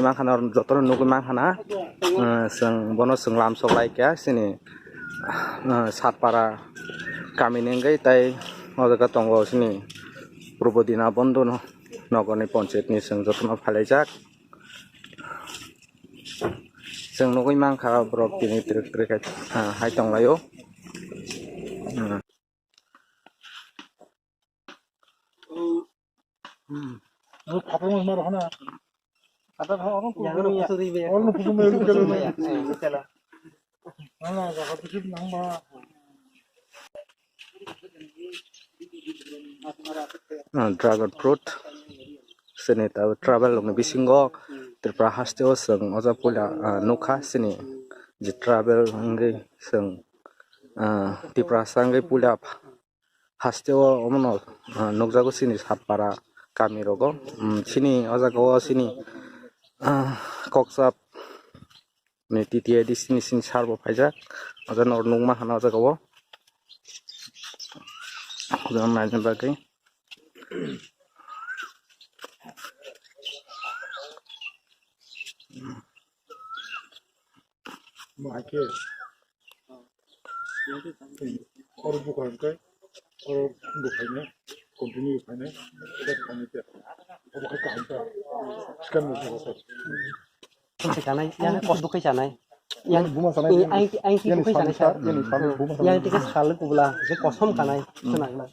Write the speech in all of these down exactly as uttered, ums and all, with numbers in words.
Mankha na jotono nugwi mankha na, eh, chwng bono chwng lamsok lai kha chini, eh, Satpara kamini wngwi tei o jaga tongo chini Purbo Dina Bandhu no nogorni panchayat ni chwng jotono phailaijak. Chwng nugwi mankha borok tini twrwk twrwk hai, ah, hai tonglaio. Hmm. Ah, dragon fruit. Chini ta travel rokni bisingo Tripura hasteo chwng o jaga puila, ah, nukha chini je travel wngwi chwng, ah, Tiprasa wngwi puila hasteo omono, ah, nukjago chini Satpara kami rogo. Um, chini o jaga o chini, ah, kokchap ni T T I D C ni sini sar bo phaijak. O jaga no nukma hana o jaga o. O jaga naina bagwi. Oro buka hwnkhe, oro bukhaina, continue bukhaina, scan khaina khe. Obo khe kaham kha. Scan no buka. Khe chanai, yang kos dukhai chanai. Yang buma chanai, yang, yang, yang, yang khe dukhai chanai sir. Yang, yang tike sal kubla, je kosom kanai, hmm, sana kanai.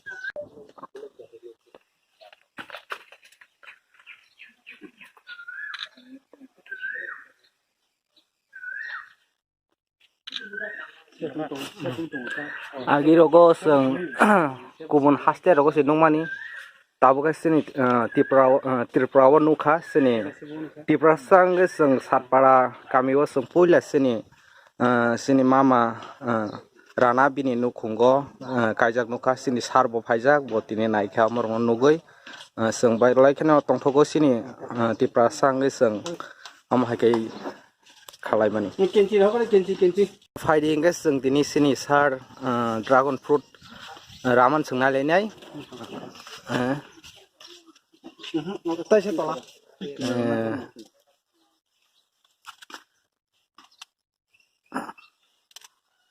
Agi rogo chwng kubun haste rogo se nukmani. Tabuk khe chini, ah, Tripura o, ah, Tripura o nukha chini Tiprasa wngwi chwng Satpara kami o chwng puila chini, ah, chini mama, ah, Rana bini nukhungo, ah, kaijak nukha chini sar bo phaijak bo tini naikha omo rokno nugwi, ah, chwng bai lai kheno tongthogo chini, ah, Tiprasa wngwi chwng omo hai khe khalaimani. Kenchi rok, kenchi, kenchi. Phaidi hingke chwng tini sini sar, ah, dragon fruit, ah, raman chwng nai lainai. Ah. Mhm, taisa tola. Eh,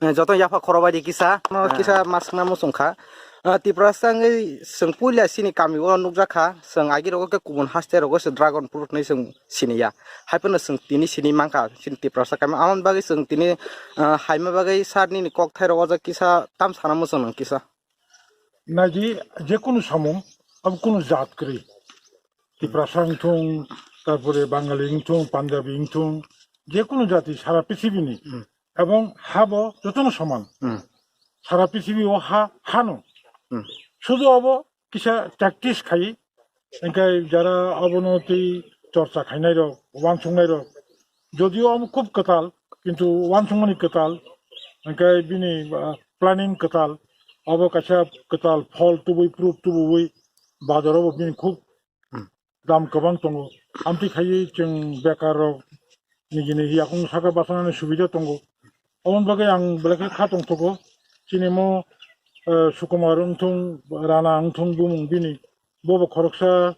eh, joto yapha khoro bai di kisa. No, ah, kisa mas na musung kha. Ah, Tiprasa wngwi chwng puila chini kami o nukjak kha, chwng agi rogo khe kubun haste rogo se dragon fruit hinwi chwng sini ya. Hai phano chwng tini sini mankha, chini Tiprasa kami. Amoni bagwi chwng tini, ah, haima bagwi sir nini kokthai rogo kisa tam sana muchung nang kisa. Naidi, je kunu samung, abo kunu jat kwrwi. Tiprasa wngthung, tarpore Bangali wngthung, Punjabi wngthung, je kunu jati sara prithibi ni. Hmm. Ebong ha bo jotono soman. Hmm. Sara prithibi o ha, hano. Hmm. Sudu abo kisa practice khai, engkai jara abono tei chorcha khainai rok, wansuknai rok. Jodio abo khub kwtal, kintu wansukmani kwtal, engkai bini, ah, planning kwtal, abo kaisa kwtal phol tubui, proof tubui, bazar o bo bini khub Hmm. Dam kwbang tongo. Amtwi khaiwi chwng bekar rok niji niji yakung saka bachanani subida tongo. Aboni bagwi ang belai khe kha tongthogo. Chini mo, eh, Sukumar wngthung, Rana wngthung bumung bini. Bobo khoroksa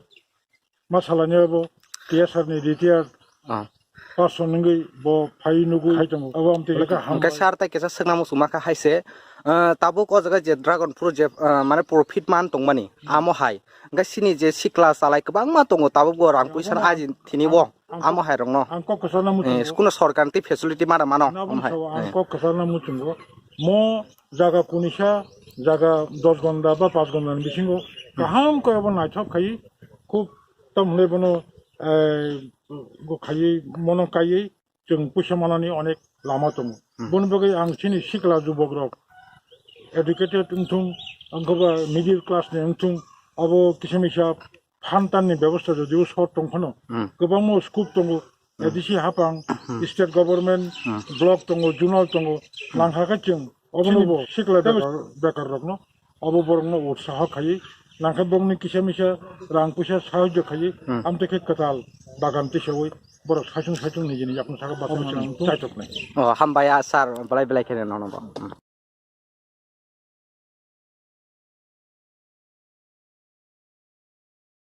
ma salani abo T S R ni retired. Ah. Person wngwi bo phai nugwi khai tongo. Abo amtwi belai khe hambai. Hwnkhe sir tai kisa swkna muchungma kha hai se, ah, tabuk o jaga je dragon fruit je, ah, mane profit man tongmani, amo hai. Hwnkhe sini je sikla chalai kwbangma tongo, tabuk bo rang puisa no aji thini bo, amo hai rok no. Ang kok kwchar na muchungo. Eh, kuno sorkar ni facility mara mano, amo hai. Ang kok kwchar na muchungo. Mo jaga kunisa, jaga dos gonda ba panch gonda ni bisingo kaham khe abo naithok khai, khub tam hwnwi bono, eh, go khai, mono kaiwi chwng puisa manani onek lama tongo. Hmm. Boni bagwi ang chini sikla jubok rok educated wngthung, wngkhe ba middle class ni wngthung, abo kisa misa phantan ni bebosta jodio short tong phano, hmm, kwbangma scope tongo, hmm, A D C hapang, hmm, state government, hmm, block tongo, zonal tongo, hmm, nangkha khe chwng obono bo sikla bekar, bekar rokno, obo borokno utsaho khaiwi, nangkhe bongni kisa misa rang puisa sahajyo khaiwi, hmm, amtwi khe kwtal bagan tisawi borok saichung saichung nijini yakung saka bathang chwng chaitoknai. Oh, hambai, ah, sir, belai belai kheno nono bo. Hmm.